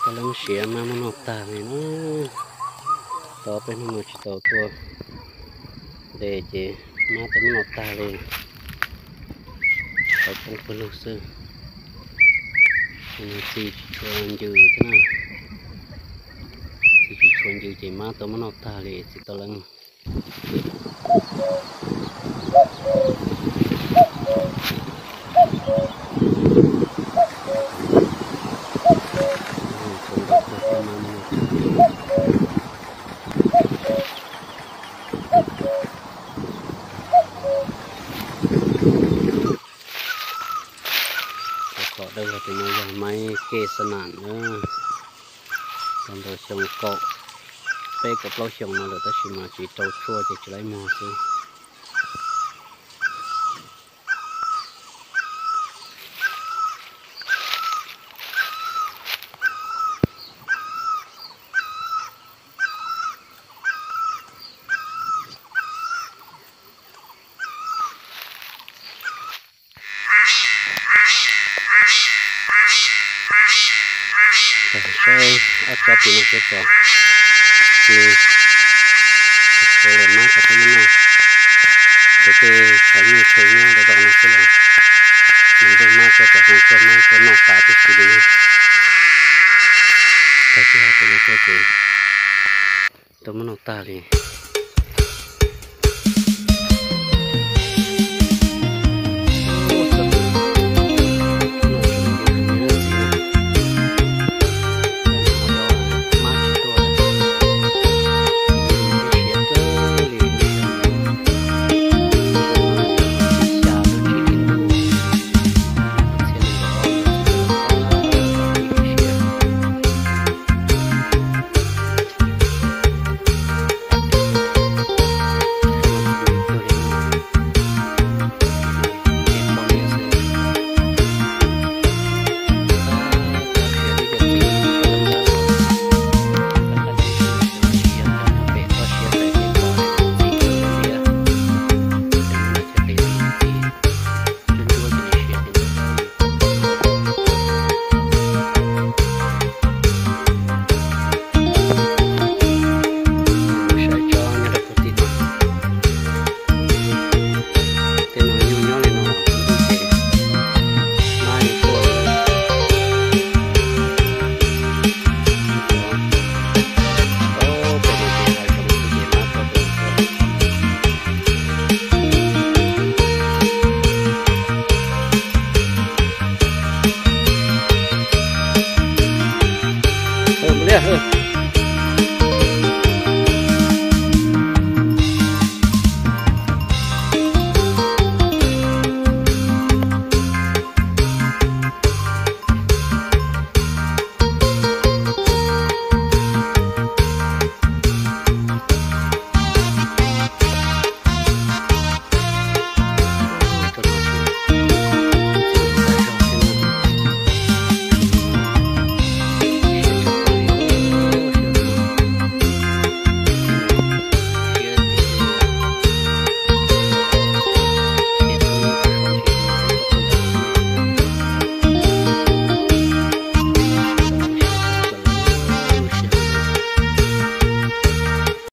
Tau leej siav mab muab noj tag li na. Tau peb hnub no tsis tau tuaj de ces mab tau muab noj tag li. Tau poob pawg lug xwb. Txi tsis tshua ncws thiab na. Txi tsis tshua ncws ces mab tau muab noj tag li txiv tau leej. Kom dawb los tus no yog Maiv Kej Xab Nam na. Tau ntau xyoo kaum peb kaum plaub xyoo no lawm tab sis mas tsis rau tshuaj ces tsis laib muag xwb. Saib ob tsob tim no xwb tso, tsis tshuav lawm mab tau muab noj. Ces tej tshav nyuj tshav nyob dau dau no xwb los mus ntuj mab tuaj pem hoo tuaj mab tuaj noj tas tib si li na. Tag sij hawm pem no tuaj ces tuaj muab noj tag li.